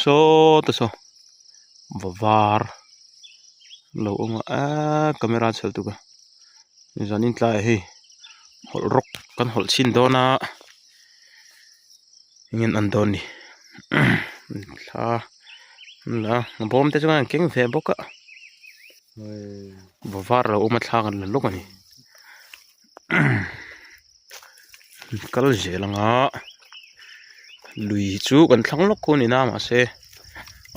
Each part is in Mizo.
Sawta saw va var lo awm a eee camera chhel tuk a zanin tlaiah hei hawlh rawk kan hawlh chhin dawn a eng nge an an dawn ni thla an la a bawm te chuan an keng ve bawk a va var lo awm a thla kan la lawk a ni kal zel anga lui chu kan thlang lawk khu a ni na mahse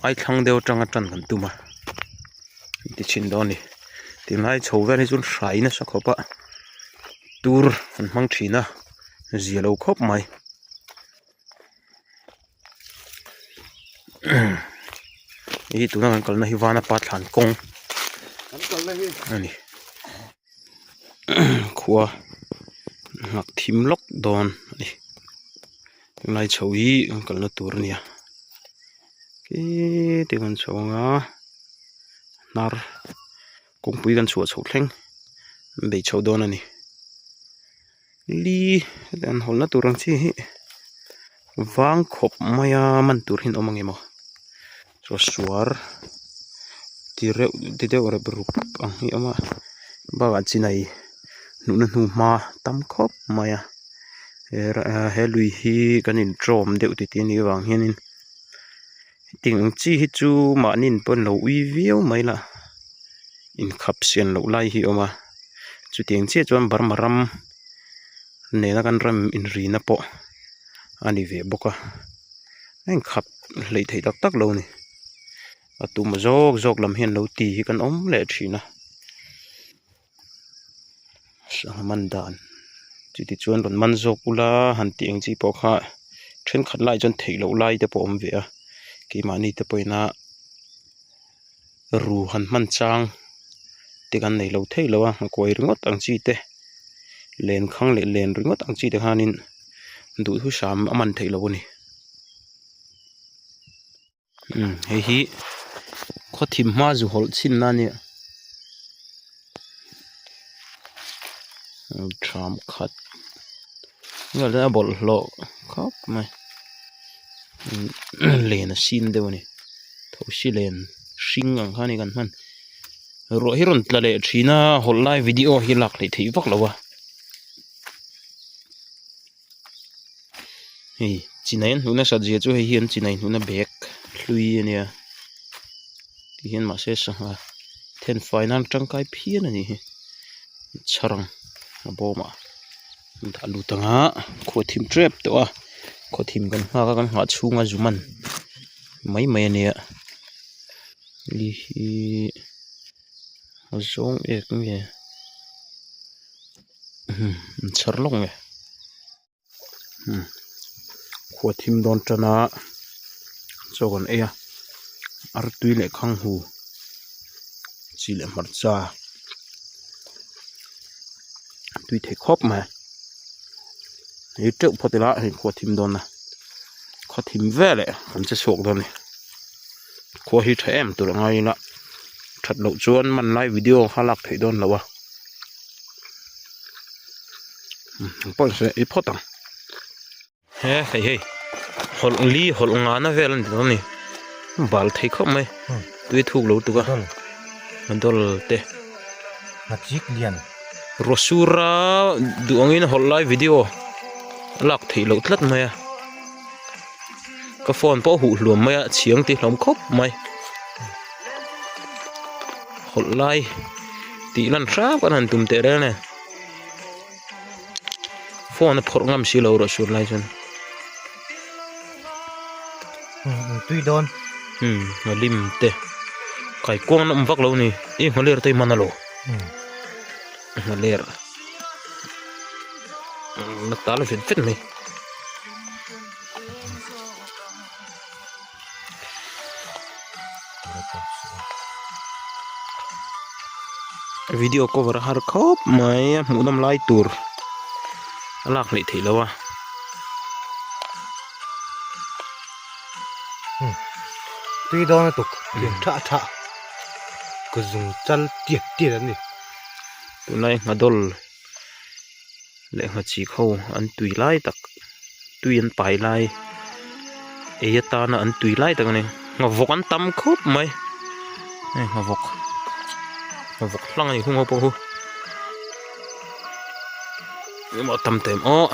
ai thlang deuh atanga tan kan tum a ti chhin dawn a ni tunlai chho vel hi chuan hrai nasa khawp a tur an hmang thin a zia lo khawp mai. Hei tuna kan kalna hi Vanapa thlan kawng a ni khua nghak thim lawk dawn a ni tunlai chho hi kan kalna tur a nia khiti kan chho anga hnar kawngpui kan chhuah chhoh thleng an bei chho dawn a ni. Li an hawlna tur ang chi hi vang khawp mai a man tur hi an awm ang em aw chuan suar ti reuh ti deuh rep rup ang hi a awm a bakah chinai hnuhna hnu hma tam khawp mai a he lui hi kan in tawm deuh titi anih avang hianin hetiang ang chi hi chu mahni in pawn lo ui viau mai la inkhap sian loh lai hi a awm a. Chutiang chiah chuan Burma ram nena kan ram inrina pawh a ni ve bawk a a inkhap hleih theih tak tak lo a ni a tum zawk zawk lam hian lo ti hi kan awm leh thin a sangha man dan chuti chuan rawn man zawk ula han tih ang chi pawh kha thenkhat lai chuan theih loh lai te pawh a awm ve a keimahni te pawhin a. Ru han hman chang te kan nei lo thei lo a a kuai ringawt ang chi te len khang leh len ringawt ang chi te khanin duhthusam a man theih loh a ni umm hei hi khawthim hma zu hawlh chhin na a nia tham khat a bawlhhlawh khawp mai len a sin deuh a ni. Thosi len hring ang kha a ni kan hman ruah hi rawn tla leh thin a hawlh lai video hi lak hleih theih vak lo a hei chinai an hmuh nasat zia chu hei hi an chinai hmuhna bag hlui a nia tihian mahse sangha thenfai nan tangkai phian a nih hi chhar ang a bawmah an dah lut ang a khuah thim tep tawh a khuah thim kan nghak a kan nghah chhunga zu man. Mai mai a nia hei hi a zawng ek nge an chhar lawk nge khua thim dawn tan a chaw kan ei a artui leh khanghu chi leh hmarcha tui thei khawp mai hei teuh phawt ila hei khua thim dawn a. Khaw thim veleh kan che chhuak dawn a ni khua hi tha em tur a ngai ila that loh chuan man lai video kha lak theih dawn lo a ang pawh se i phawt ang he hei hei hawlh li hawlh ngana vel a ni dawn a ni bal thei khawp mai tui thuk lo tuk a dawl te Rosura duh angin hawlh lai video a lak theih loh tlat mai a ka phone pawh a huh hluam mai a chhiang ti hlawm khawp mai hawlh lai tih lan hrang kan han tum teh reng a ni phone a phawrh ngam si lo ruah sur lai chuan tui dawn a lim te kaikuang an awm vak lo a ni i nghaler te hi hman alo nghaler la tal vet vet mai video cover a har khawp mai a hmuhnawm lai tur a lak hleih theih loh a. Tui dawn lutuk lian tha tha ka zung chal tiat tiat an ni. Tunlai nghadawl leh nghachik ho an tui lai tak tui an pai lai ei atana an tui lai tak a ni. Nghavawk an tam khawp mai hei nghavawk nghavawk hlang a ni khung ho pawh hu engemaw a tam ta em aw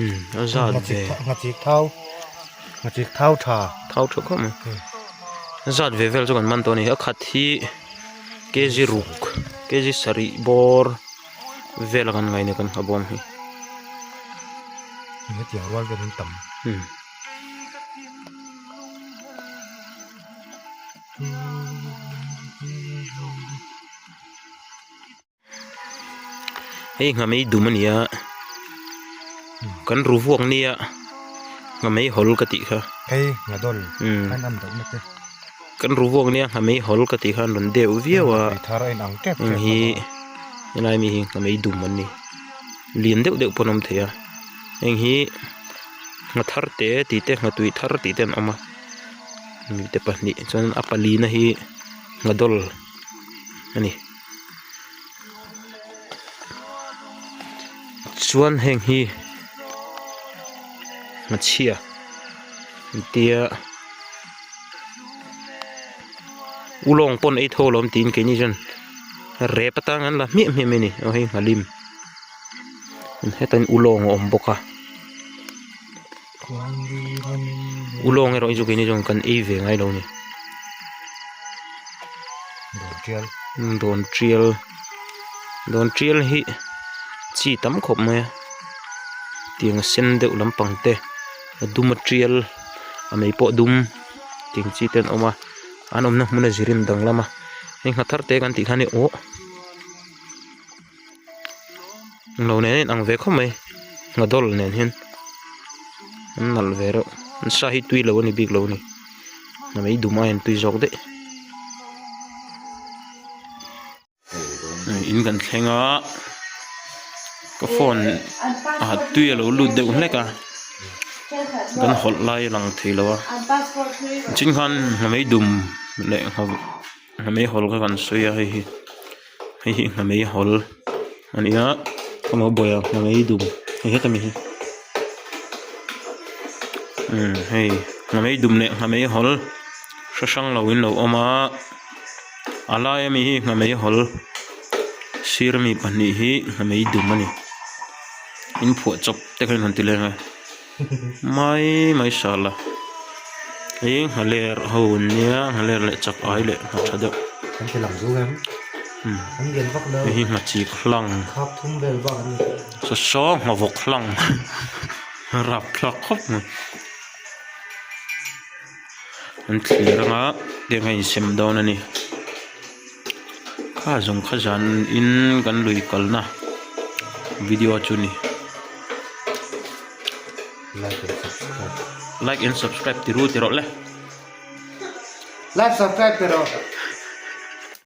umm a zat ve nghachik thau nghachik thau tha thau tha khawp mai a zat ve vel chu kan man tawh a ni a khat hi kg ruk kg sarih bawr vel a kan ngaina kan nghabawm hi. Hetiang rual vel an tam. Hmm. Hei nghamei dum a ni a kan ru vuak nia nghamei hawl ka tih kha. Hei ngadawl an an deuh na te. Kan ru vuak nia nghamei hawl ka tih kha an rawn deuh viau a. Thar a inang tep tep hi helai mi hi nghamei dum an ni. Lian deuh deuh pawh an awm thei a heng hi ngha thar te tih te ngha tui thar tih te an awm a mite pahnih chuan a palina hi ngha dawl a ni chuan heng hi ngha chhia an tia ulawng pawn ei tho alawm tiin keini chuan rep atang an la hmiah hmiah mai a ni aw hei nghalim hetah hian ulawng a awm bawk a ulawng erawh hi chu keini chuan kan ei ve ngai lo a ni dawn tial dawn tial hi chi tam khawp mai a tiang a sen deuh lampang te a dum a tial a mei pawh dum tiang chi te an awm a an awmna hmun a zirin danglam a hei ngha thar te kan tih khan aw lo nen a inang ve khawp mai ngha dawl nen hian an nalh ve reuh an sa hi tui lo a ni bik lo a ni a mei dum aiin tui zawk daih. In kan thleng a ka phone ah tui a lo lut deuh hlek a kan hawlh lai a lang thei lo a chin khan nghamei dum leh nghamei hawl kha kan sawi a hei hi hei hi nghamei hawl a ni a ka lo buai a nghamei dum hei heta mi hi umm hei nghamei dum leh nghamei hawl hre hrang lo in lo awm a. A lai ami hi nghamei hawl sir ami pahnih hi nghamei dum a ni in phuah chawp te khan han ti leng a mai mai sala hei nghaler ho an nia nghaler leh chak ai leh ngha tha deuh hei hi nghachik hlang saw saw nghavawk hlang rapthlak khawp mai. An thlir anga tiang a insem dawn a ni kha zawng kha zan in kan lui kalna video chu a ni like and subscribe ti ru ti rawh le like subscribe ti rawh.